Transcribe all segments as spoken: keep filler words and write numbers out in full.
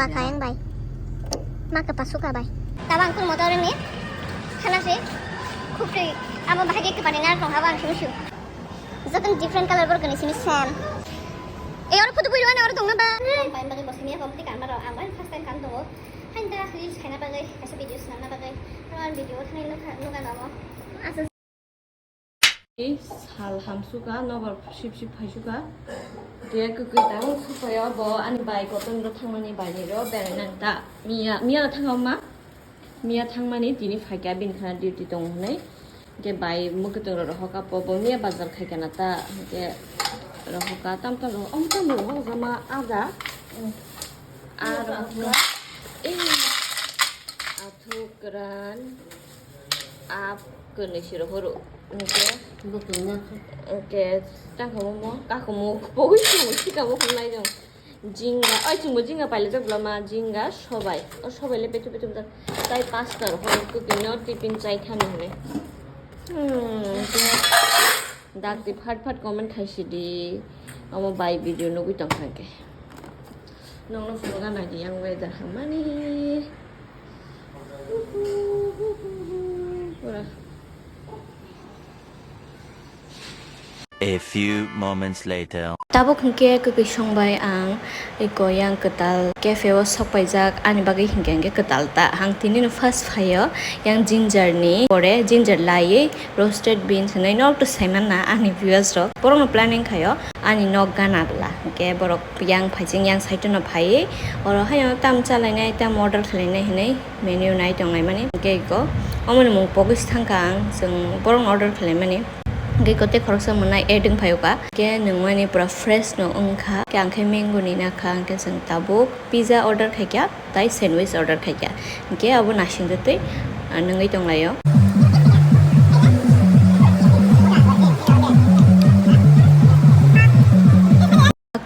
Pakha yang bai. Ma khe pasuka bai. Tabo ang kun motor ni khana se khuk twi abo bahai khe kepani nar tong habo ang simi sio. Joto different color borok ni simi same. Ei oro photo bui rwani oro tongna ba. Ang pain bagwi bo simi ya kompli kan maro ang bai first time kan tongo. Hain da reels khaina bagwi kaisa video swnamna bagwi. Ang video thanai nukha nukha nomo. Sal hamsukha, nokbar sip sip phaisukha. Tei kwkwi tang supayo bo ani bai kotorni ro thangmani bai ni ro berai nang ta. Miya, miya thangma ma? Miya thangmani tini phaikha bini khana duty tongo hwnwi. Hwnkhe bai mwkhwtwng ro rohor kha po bo miya bazar khaikha na ta. Hwnkhe rohor kha tam tam rohor, om tam rohor kha ma ada. Ah, rohor kha. Eh. Athuk kwran. Ap kwnwi siro horo. Hwnkhe. Bwtwi nya kha. Hwnkhe tangkha momo, kakhumu, pogwi chwngbo sikabo hwnlai jong. Jinga, oi chwngbo jinga pailajak bwlama, jinga, sobai. O sobai le petu petu bwjak. Tai pasta rok horo kwtwino tiffin chai thani hwnwi. Hmm, dakti phat phat comment khaisidi. Omo bai video nugwi tongkha hwnkhe. Nokno phunukha naidi yang weather hammani. Pura. A few moments later. Tabuk hwnkhe kwkwi songbai ang iko yang kwtal cafe o sokpaijak, ani bagwi hinkhe hinkhe kwtal ta. Ang tini no first phaio yang ginger ni, pore ginger laiwi roasted beans hinwi nok to saimanna ani viewers rok. Borok no planning khaio ani nok gana bwla, hinkhe borok yang phaising yang side no phaiwi oro haino tam chalainai tam order khlainai hinwi menu nai tonglaimani. Hinkhe iko omoni mung pogwi se thangkha ang, chwng borokno order khlaimani. Hinkhe iko tei khoroksa mwnai add wng phaio ka. Hinkhe nwngmani pura fresh no wngkha. Hinkhe ang khe mango ni nakha, hinkhe chwng tabuk pizza order khaikha, tai sandwich order khaikha. Hinkhe abo naisingtwi twi, ah, nwngwi tonglaio.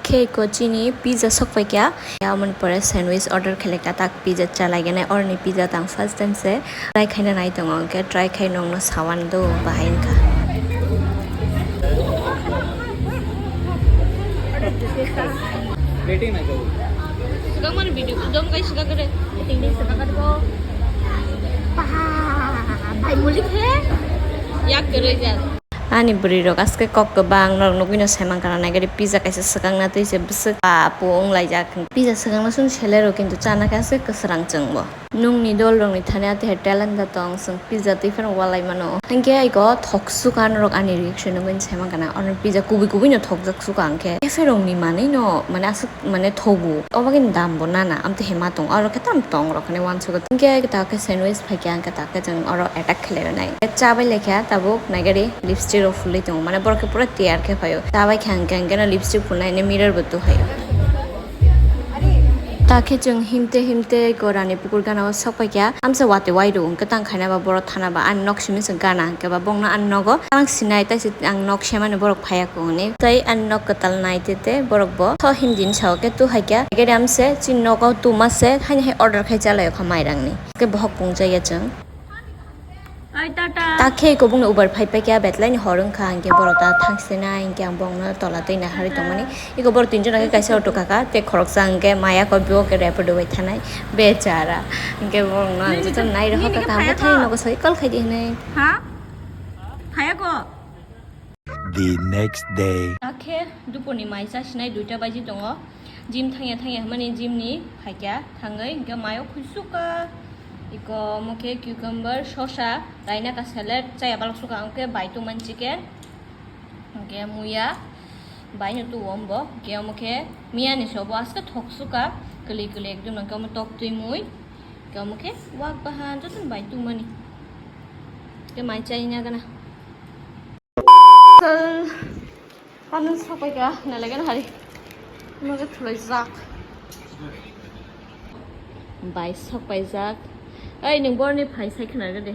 Khe iko chini pizza sokpaikha. Aboni pore sandwich order khailekha, tak pizza chalaigene. Oroni pizza tang first time se try khaina nai tongo, hwnkhe try khai nokno sawan do bahai wngkha. Swkang mani video kudom kai swkang kare. Tingni swkang kare bo. Paha, bai mulik he. Yak kare jar. Ani bwrwi rok aske kok kwbang norok nugwino saiman kana naigari pizza kaisa swkang na twi se bwswk pa pu wng laijak. Pizza swkang na chwng selero kintu chana khe aske kwswrang chwngbo. Nwngni dol rokni thani ate hai talent da tong chwng pizza twi phano walai mano. Hinkhe aiko thok suka norok ani reaction nugwino saiman kana ono pizza kubui kubui no thokjak suka hinkhe cafe rokni manwi no mane aswk mane thogo. Obagini dam bo nana, amtwi hema tong, oro khe tam tong rok hinwi uansukha. Hinkhe ta khe sandwich phaikha, hinkhe ta khe chwng oro attack khlai rwnai. Chabai laikha tabuk naigari lipstick rok phulwi tongo, mane borok khe pura tiyar khe phaio. Chabai kha hinkhe, hinkhe no lipstick phulnai hinwi mirror bo tuhaio. Ta khe chwng himte himte gorani pukur gana o sok paikha, amsa watwi wai rw hinkhe tang khaina ba borok thana ba ani nok simi se gana hinkhe ba bongno ani nogo tang sinai, taisi ang nok semani borok phaiya. Kungni tei ani nok kwtal nai tete borok bo tho himdi ni sao khe tu hai khe gari amse chini nogo tuma se haini hai order khai chalai kha mairang ni. Khe bohok pung jaya chwng. Ai tata. Ta khe kubung ni ubar phai pai khe betlai ni hor wngkha, hinkhe borok ta thang se nai, hinkhe ang bongno tola twi nahari tongmani. Iko borok tinjon khe kaisa auto kaka tei khoroksa hinkhe maya ko bo khe repo dogoi thanai bechara. Hinkhe borok no ang joto nai rohor kha, ang bwthai nogo soi call khai di hinwi. Ha? Phaiya ko? The next day. Akhe dupurni mai chasinai duita baji tongo. Gym thangya thangya hwnmani gymni phaikha thangwi hinkhe mayo khuisukha. Iko omo khe cucumber, sosa, rainaka salad chaya balok sukha, omo khe bai tongmani chicken. Hinkhe muya baino tuo ombo. Hinkhe omo khe miyani sobo aske thok sukha, kwlwi kwlwi ekdom, hinkhe omo tok twi mui. Hinkhe omo khe wak bahan jotono bai tongmani. Hinkhe mai chaina gana. Ano sapai ka nalagan hari. Maga thulai jak. Bai sok pai jak. Ai nung borni phai sai khna de.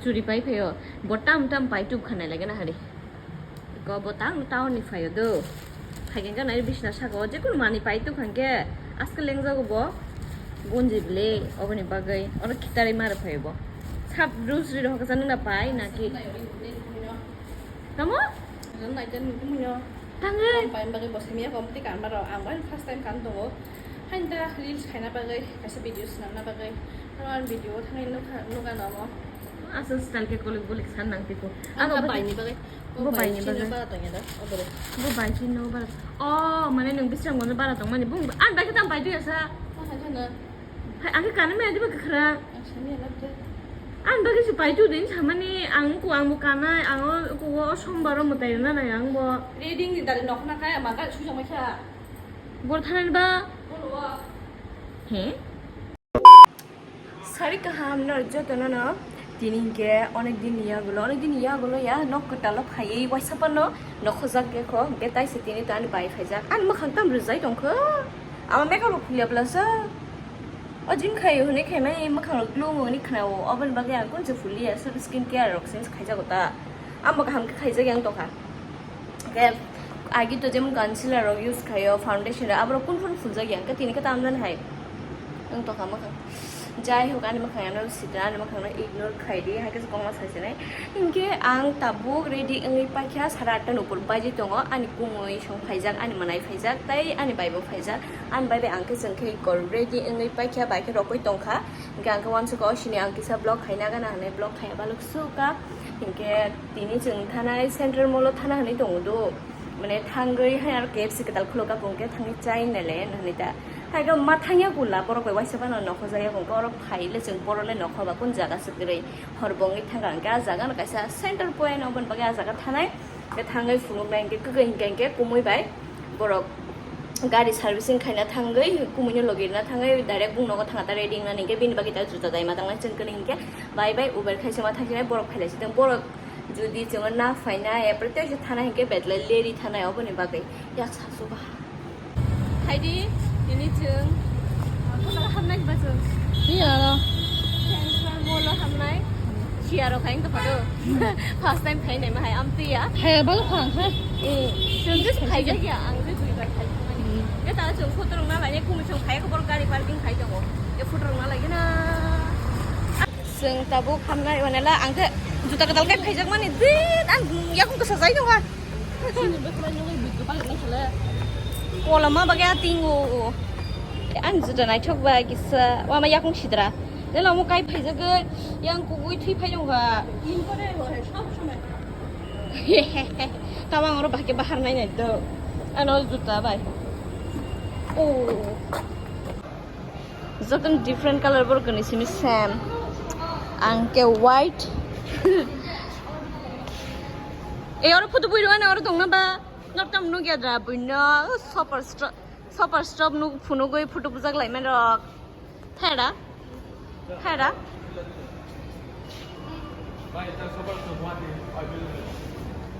Churi pai phayo. Bo tam tam pai tup khna lagan hari. Ko bo tang town ni phayo do. Phai khe nai bisna saka o jekun mani pai tup khan khe aske lengjago bo. Gunji bele oboni bagwi oro khitari mar phayo bo. Sab rus ri rohok sa nung na pai na ki. Tamo? Jan nai jan nungkhe muino. Tangwi. Ang pai bagwi bo simi ya kom tik ang baro ang bai first time kan tongo. Hain da reels khaina bagwi, kaisa video swnamna bagwi. Aro ang video o thangwi nukha, nukha nomo. Asal style khe kolik bolik san nang tiko. Ang Ang ka bo bai ni bagwi. Bo bai ni bagwi. Bara tong ya da. O boro. Bo bai chini no bara. Oh, mane nwng bisrang gono bara tong mani. Bung, ang bai khe tam bai tu ya sa. Ang khe kana me adiba khra. Ang sani ya labda. Ang bai khe bai tu din samani ang ku ang bo kana ang ku o sombaro mutai na na ang bo. Reading di dari nokna kaya maka suja mai kha. Bor thanani ba? He? Sari kaham nor jotono no. Tini hinkhe onek din ni yagulo, onek din ni yagulo ya nok kwtalo phaiwi waisa phano nokhojak khe kho, hinkhe taise tini to ani bai phaijak. Ani mwkhang tam rwjai tongkho. Ama makeup rok khulia bwlasa. O gym khaio hwnwi khaimani mwkhang rok glum hwnwi khnao. Oboni bagwi ang kunse phuliya, sob skin care rok se khaijak ta. Amo kaham khe khaijak yang tongkha. Khe agi to jemon concealer rok use khaio, foundation rok, aborok kun phano phuljak yang khe tini khe tamjani hai. Ang tongkha mwkhang. Jai hok ani mwkhang ano sitra ani mwkhang no ignore khai di, hai khe kokma sai sinai. Hinkhe ang tabuk ready wngwi paikha sara atta ni upor baji tongo, ani kumui song phaijak, ani mwnai phaijak, tei ani bai bo phaijak. Ani bai bai ang khe chwng khe ikor ready wngwi paikha, bai khe rokoi tongkha. Hinkhe ang khe uansukha o sini ang kisa vlog khaina gana hinwi vlog khaiya balwk sukha. Hinkhe tini chwng thanai Central Mall o thana hinwi tongo do. Mane thangwi hai aro K F C kwtal khulukha, bo hwnkhe thangwi chai nai le hinwi ta. Hai khe ma thangya kula borok bai waisa phano nokhojak ya, bo hwnkhe oro phai le chwng borok le nokho ba kun jaga se kwrwi. Hor bo wngwi thangkha hwnkhe ah jaga no kaisa center point, oboni bagwi ah jaga thanai. Khe thangwi phunuknai hinkhe kwkwi hinkhe hinkhe kumui bai borok gari servicing khaina thangwi kumui no logi rwna thangwi direct bung nogo thangkha ta ready wngnani hinkhe bini bagwi ta juta dai ma tangnai chwng kwnwi hinkhe bai bai Uber khai se ma thangsinai borok phailai se tong borok jodi chwngno na phainai apre tei se thana hinkhe betlai leri thanai oboni bagwi yak sasu ba. Haidi, tini chwng, ah, kono hamnai ba chwng? Iya, no. Central Mall o hamnai. Siya rok hai wngtong photo. First time phai nai ma hai, amtwi ya. Hai, balo phang, ha? Eh, chwng just phai jak ya, ang twi dui bar phai thangmani. Hmm. Ya ta chwng photo rok na lai, kumui chwng phai, khe borok gari parking khai tongo. Ya photo rok na lai gana. Chwng tabuk hamnai, mane la, ang khe juta kwtal khe phaijakmani, din, ang yakung kwsa jai tongkha. Koloma bagwi atingo. Ang juta naithok bai kisa, wama yakung sidra. Lelo omo kai phaijagwi, yang kugui thwi phai tongkha. Tamo ang oro bahai khe bahar nai nai do. Ano juta bai. Oh. Jotono different color borok ni simi same. Ang khe white. E oro photo bui rwani oro tongna ba. Nok tam nugya dra buino super stop, super stop nuk phunugwi photo bujak lai man rok. Thera. Thera.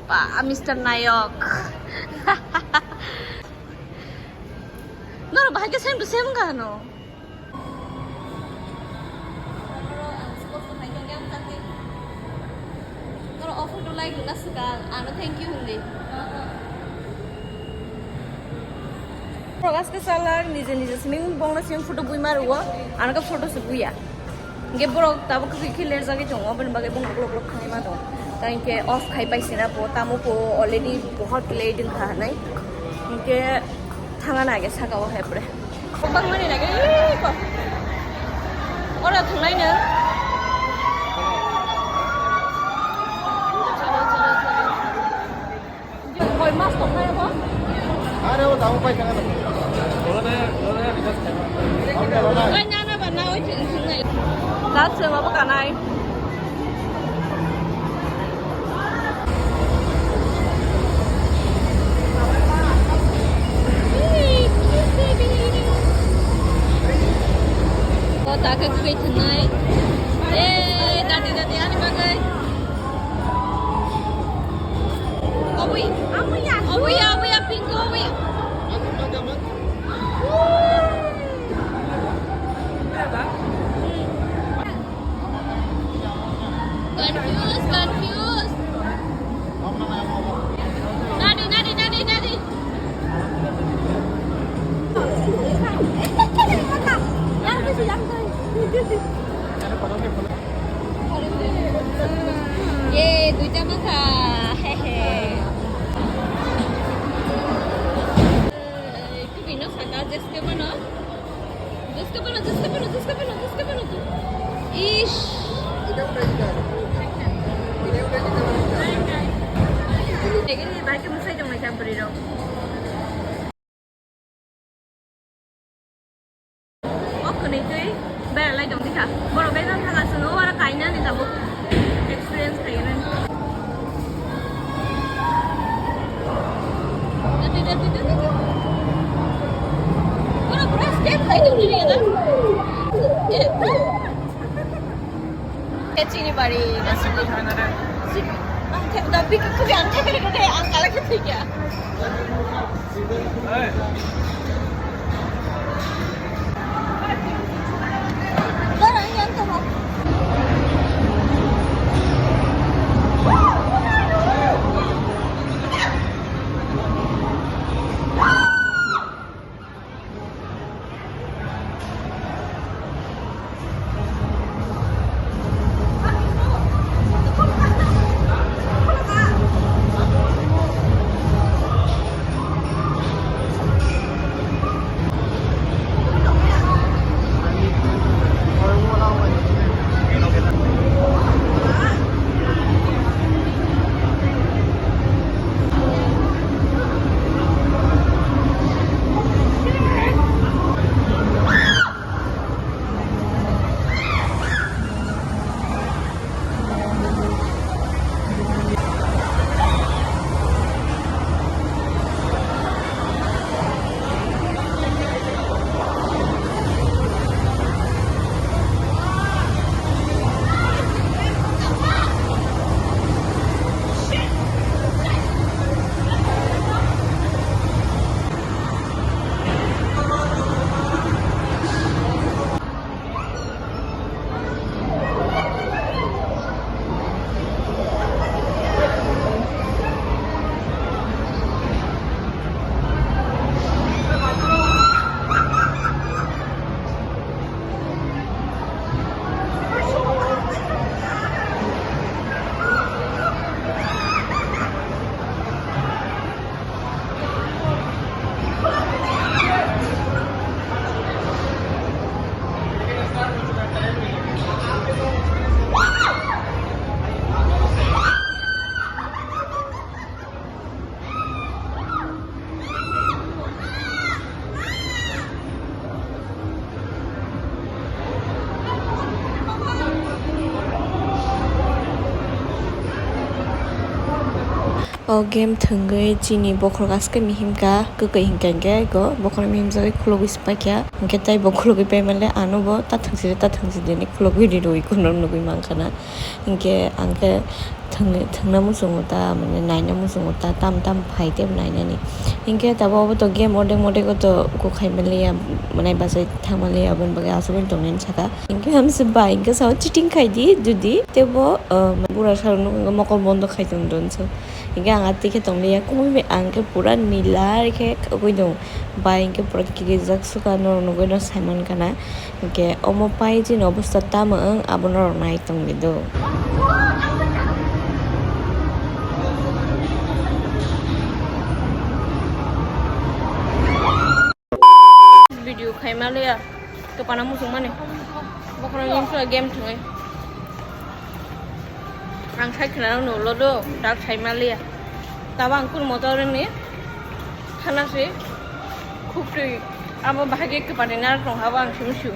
Ba, Mister Nayok. Noro bahai khe same to same wngkha hwno. Noro o photo like rwna swkang, ano thank you hwnwi. Borok aske salak nije nije simi bongno simi photo bui ma rwo, ano khe photo se buya. Hinkhe borok tabuk khe khe lerjagwi tongo, aboni bagwi bongno uklok uklok thangwi ma tongo. Ta hinkhe off khai pai sina bo, tamo bo already bohot late wngkha hinwi. Hinkhe thangna nai khe saka o hai pore. Bangmani nai khe, ee, ko. Oro thangnai no. Koi mas tongkha abo? Are o tamo pai thangna. Koi nana ba na oi thang thangnai. Last sem abo kanai. O ta khe khwlai thwngnai. Eh, dati, dati, ani bagwi. Obuya, obuya, obuya, obuya, pink obuya. Confused, confused. Nadi, nadi, nadi, nadi. Ye, duita makha. Hehe. Kubui no saka jeske bono. Ish. Ini bike musai dong naikha bwrwi rok. O khwnwi twi beralai tong dikha. Borok bejak thangkha chwng o aro kainani tabuk experience khainani. Borok pura step khai tong dikha. Chini bari. Ang thek da bik kubi ang thek da ang kala ke thik ya. O game thwngwi chini bokhorok aske mihimkha, kwkwi hinkha hinkhe ego bokhorok mihimjagwi khulogwi se paikha, hinkhe tei bo khulogwi paimanle ano bo ta thwngsi ta thwngsi de hinwi khulogwi rirwi kheno nugwi mankha na. Hinkhe ang khe thwng-, thwngna muchungo ta, mane naina muchungo ta, tam tam phai tei nainani. Hinkhe tabuk obo to game modek modek o to kok khai manliya, mane bachai thang manliya, aboni bagwi asugwi tongnani saka. Hinkhe hamse bai hinkhe sao cheating khai di, jodi teibo, ah, bura salo nukgo mokol bondo khai tongdon so. Hinkhe ang atwi khe tongliya, kungui bai ang khe pura nila khe khogwi tongo. Bai hinkhe pura kirijak suka norok nugwi no saiman kana. Hinkhe omo pai chini obostha tamo wng abo norok nai tongdi do. Video khaima liya, kwpana muchung mani. Bokhorok ni game thwngwi. Ang sai khwnano nulo do, dak saima liya. Tabo ang kunu motor ni thana se khuk twi abo bahai khe kwpani narak tong habo ang simi sio.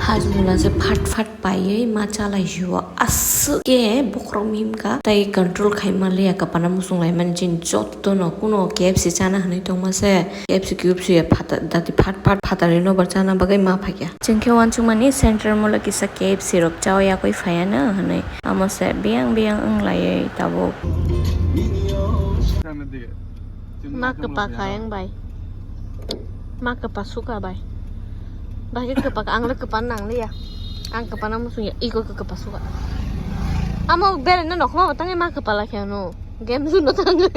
Hajmula se phat phat paiwi ma chalai sio. Aswk khe bokhorok mihimkha tei control khaima liya kwpana muchung laimani chini jotono kuno K F C chana hinwi tongma se K F C Q F C ya phata dati phat phat phatarwi nobar chana bagwi ma phaikha. Chwng khe uansukmani central molo kisa K F C rok chao yakwi phaiya no hinwi amo se biyang biyang wng laiwi tabuk. Ma kwpa kha yang bai. Ma kwpa suka bai. Bai khe kwpa kha, ang le kwpa nang liya. Ang kwpa na muchung ya, iko khe kwpa suka. Amo bere no nokma tangwi ma kwpa la khe no. Game zone no tangwi.